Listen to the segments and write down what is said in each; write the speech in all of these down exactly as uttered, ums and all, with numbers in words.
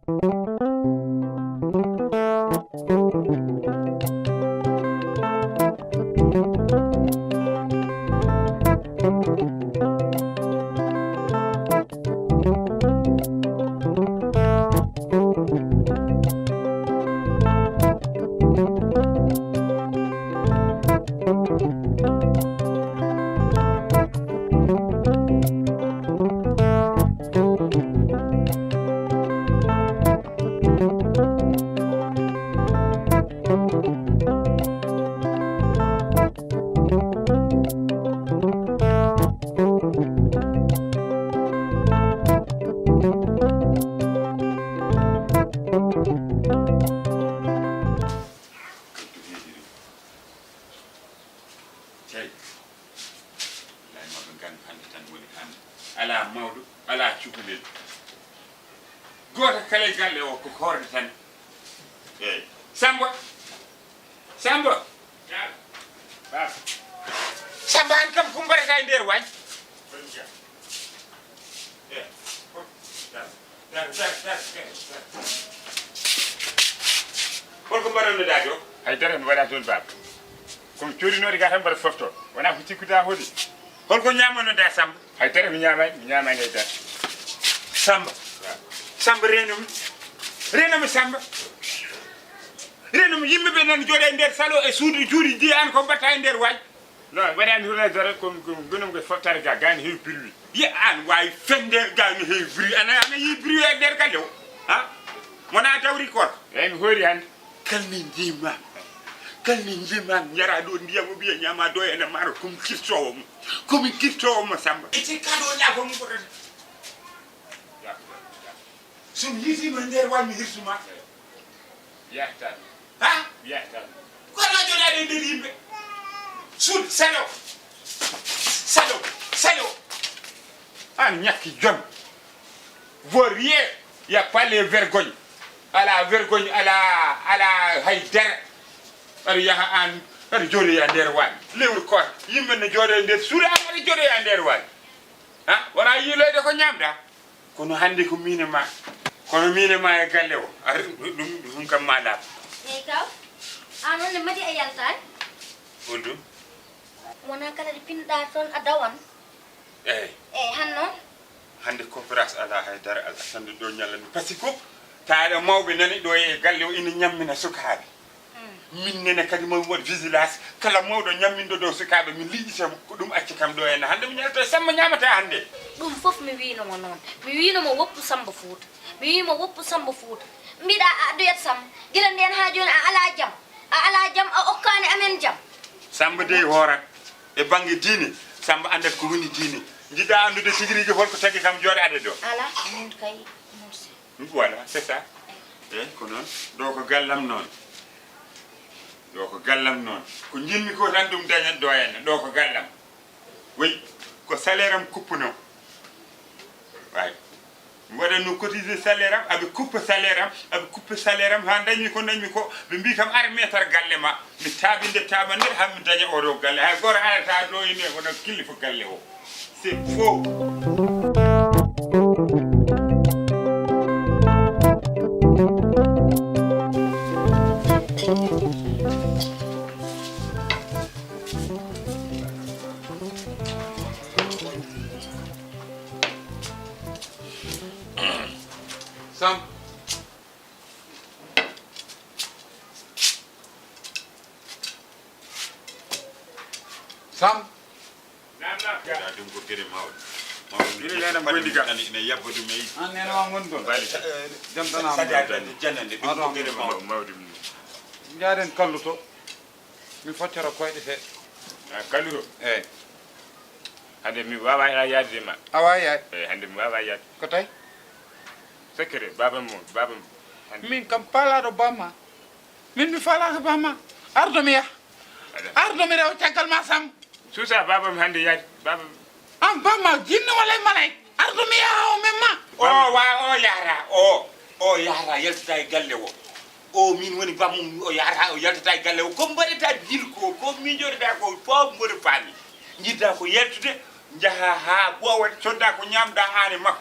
Cey. Wallahi, mawɓe nganndu hannde tan woni hannde. Alaa mawɗo, alaa cukalel. Gooto kala e galle o ko hoorde tan. Eey. Samba. Samba. Naam. Baaba. Samba, aan kam ko mbaɗataa e nder waañ? Eey. Hol ko mbaɗannoɗaa ɗo? Hay dara mi waɗaa toon, baaba. Ko mi coodinooɗo ga tan mbaɗa fofto. Wonaa ko cikkuɗaa hoɗi. Hol ko ñaamannoɗaa, Samba? Hay dara mi ñaamaani, mi ñaamaani hay dara. Samba. Samba, reenumi. Reenumi, Samba. Reenumi, yimɓe ɓe nan jooɗa e nder salo e suudu juuɗi di, aan ko mbaɗataa e nder waañ? Non, waɗaani hula dara, ko, ko gonum ko foftare ga, gaani heewi bruit. Ye aan waawi fende gaani heewi bruit. Ana, ana yi bruit e nder galle o. Ha? Wona dawri koor. Eyi, mi hoori hannde. Kalni njiima. Kalni njiima, yara ɗo ndiyam o ɓiya ñaama do ene maaro, ko mi kirtoowo mo. Ko mi kirtoowo mo, Samba. Ete kado la ko mo ko. Sun yitiima nder waañ mi hirsuma. Yahtan. Ha? Yahtan. Ko alaa jooɗaade e nder yimɓe. Sun, salo. Salo, salo. Aan ñakki jom. Vaut rien. Y a pas les vergognes. Alaa vergogne, alaa, alaa hay dara. Aɗa yaha aan, aɗa jooɗoya nder waañ. Lewru koor, yimɓe ne jooɗo e nder suudu, aan aɗa jooɗoya nder waañ. Ha? Wona yiiloyde ko ñaamɗaa? Kono hannde ko miin e ma. Kono miin e ma e galle o. Ar, ɗum, ɗum kam ma laaɓ. Eey kaw. Aan on ne madi a yaltaani? Holɗum? Wonaa kala ɗo pinɗaa toon a dawan? Eey. Eey, han noon? Hannde coopérace alaa hay dara alaa. Hannde ɗo ñallanmi. Parce que taaɗo mawɓe nani ɗo e galle o ina ñammina sukaaɓe. Min nene kadi mo waɗ vigilance, kala mawɗo ñamminɗo dow sukaaɓe, mi liƴƴita mo. Ko ɗum acci kam ɗo henna. Hannde mi ñalto e Samba ñaamata hannde. Ɗum fof mi wiino mo noon. Mi wiino mo woppu Samba Fuuta. Mi wii mo woppu Samba Fuuta. Mbiɗa a addoyat Samba. Gila ndeen haa jooni a alaa jam. A alaa jam, a okkaani amen jam. Samba dey hoorat e bannge diine. Samba anndat ko woni diine. Njiɗɗaa anndude tigi rigi hol ko tagi kam jooɗaade ɗo? Alaa, min kay, merci. Voilà, c'est ça. Eyi, ko noon. Ɗo ko gallam noon. Ɗo ko gallam noon. Ko njiɗmi ko tan ɗum dañat ɗo henna. Ɗo ko gallam. Wi, ko salaire am kuppuno. Way. Mi waɗatno cotiser salaire am, aɓe kuppa salaire am, aɓe kuppa salaire am, haa dañmi ko dañmi ko. Ɓe mbii kam, "Ar meetar galle ma." Mi taabi nde taabannder, haa mi daña oɗo galle. Hay gooto arataa ɗo ine wona killifa galle o. C'est faux. Sam. Sam. Naam, naam. Mbiɗa ɗum ko geɗe mawɗe. Mawɗe. Mbiɗa nana gondi ga. Ina yabba ɗum e. An nene wa ngon ɗon. Bali. Jam tan am. Sadi a tan jannande ɗum ko geɗe mawɗe. Mawɗe mum. Njaaren kalluto. Mi foccora koyɗe seeɗa. A kalluto? Eyi. Hannde mi waawaa yaade ma. A waawaa yaade? Eyi, hannde mi waawaa yaade. Ko tawi? Secret, baaba mo, baaba mo. Hannde. Min kam paalaaɗo bamma. Min mi faalaaka bamma. Ardo mi yaha. Aɗa. Ardo mi rewa caggal ma Sam. Suusa baaba mi hannde yaade. Baaba mi. An bamma jinne walla e malay. Ardo mi yaha o memma. O wa o yahata. O, o yahata yaltata e galle o. O min woni bammum o yahata o yaltata e galle o. Ko mbaɗata dil ko, ko mijotoɗa ko fof mboɗo faami. Njiɗɗa ko yaltude, njaha haa ɓoowa, codda ko ñaamɗa aan e makko.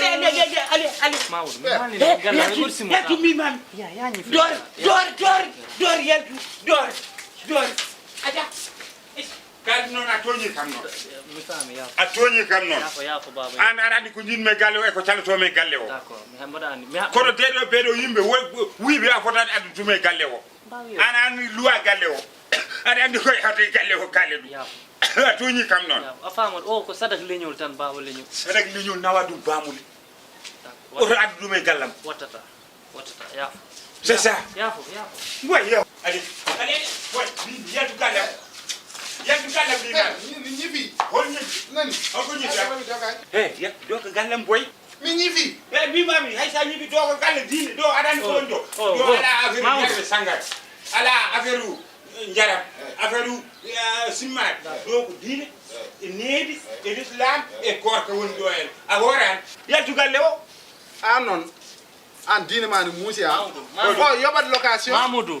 Allez, allez, allez, allez, allez. Mawɗo, mi haalni ɗum galle, mi ɓursi mo. Yaltu, mi mami. Ya, ya, ñi fi. Door, door, door, door, yaltu, door, door. Aja. Kaldi noon a tooñii kam noon. Mi faami, yaafo. A tooñii kam noon. Yaafo, yaafo, baaba. Aan aɗa anndi ko njiɗmi e galle o e ko calotoomi e galle o. D'accord, mi ha-, mboɗa anndi. Mi ha- Kono deeɗo ɓeeɗo yimɓe wo-, wo-, wiiɓe a fotaani addude tuma e galle o. Mbaawi yo. Aan a anndi luwa galle o. Aɗa anndi koye hawde e galle o kaale ɗum. Yaafo. A tooñii kam noon. Yaafo. A faamat, o ko sadak leñol tan, baaba leñol. Sadak leñol nawa ɗum baamule. D'accord. Oto addu ɗum e gallam. Wattata. Wattata, yaafo. C'est ça. Yaafo, yaafo. Way, yaafo. Allez, allez, allez. Way, mi, mi yaltu galle am. Yaltu galle mi ma. Mi ñifi. Hol ñifi? Nani? Hol ko ñifi? He, yaltu doka galle boy. Mi ñifi. E mbimami hay sa ñifi doka galle diine do adani ko woni do. Do ala affaire ñarɓe sangar. Ala affaire njaram. Affaire simmaade. Do ko diine. E needi e l'islam e korka woni do en. A horan. Yaltu galle o. An noon. An diine ma ne muusi an. O yoɓat location. Mamoudou. O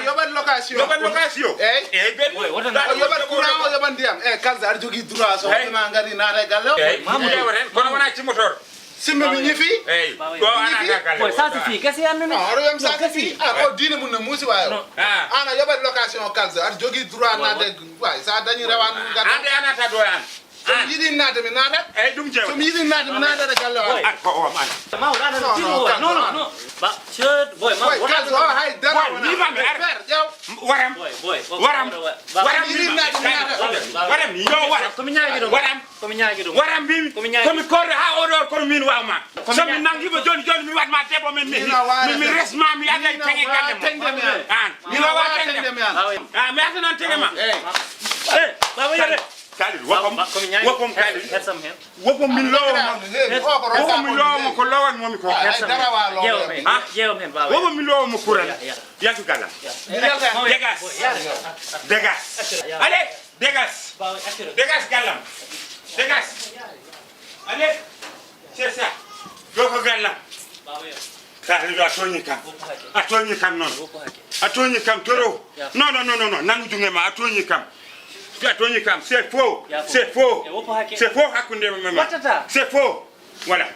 yoɓat location. Yoɓat location. Eyyi. Eyyi ben. O yoɓat courant, o yoɓat ndiyam. E kalsa aɗa jogii droit so hoɓe ma ngari naata e galle o. Eyyi. Mamoudou. Kono wona cimmotor. Simbe mi ñifi. Eyyi. Do ana ka galle. Boy, ça suffit. Gasi an nene. Hoto yom ça suffit. A ko diine mun ne muusi wayo. Ana yoɓat location kalsa aɗa jogii droit naata. Way sa dañi rewan ngal. Ande anata do an. So mi yiɗi naade mi naatat. Eyyi ɗum jeewa. So mi yiɗi naade mi naatat e galle o. Ar ko o man. Mawɗo ana tino o. Non non non. Ba shed boy ma. Boy kalsa o hay dara. Ni ba mi ar. Fer jaw. Waram. Boy boy. Waram. Waram mi yiɗi naade mi naatat. Waram yo waram. Ko mi ñaagi ɗum. Waram. Ko mi ñaagi ɗum. Waram mbimi. Ko mi ñaagi. Ko mi korre ha o ɗo kono min wawma. So mi nangi mo joni joni mi watma debbo min mi mi resma mi aday tege galle mo. An. Mi wawa tege. Ah mi ata non tege ma. Eh. Baba yere. Kalidou, woppam. Woppam Kalidou. Woppam min lowo mo. Woppam min lowo mo ko lowan mo mi ko. Ƴeew men. Ƴeew men baba. Woppam min lowo mo kuran. Yaltu galle. Dégage. Dégage. Allez, dégage. Dégage galle am. Dégage. Allez. C'est ça. Doka galle am. Kalidou a tooñi kam. A tooñi kam noon. A tooñi kam trop. Non non non non non nangu junge ma a tooñi kam. A tooñi kam c'est faux. C'est faux. C'est faux hakkunde ma. C'est faux. Voilà.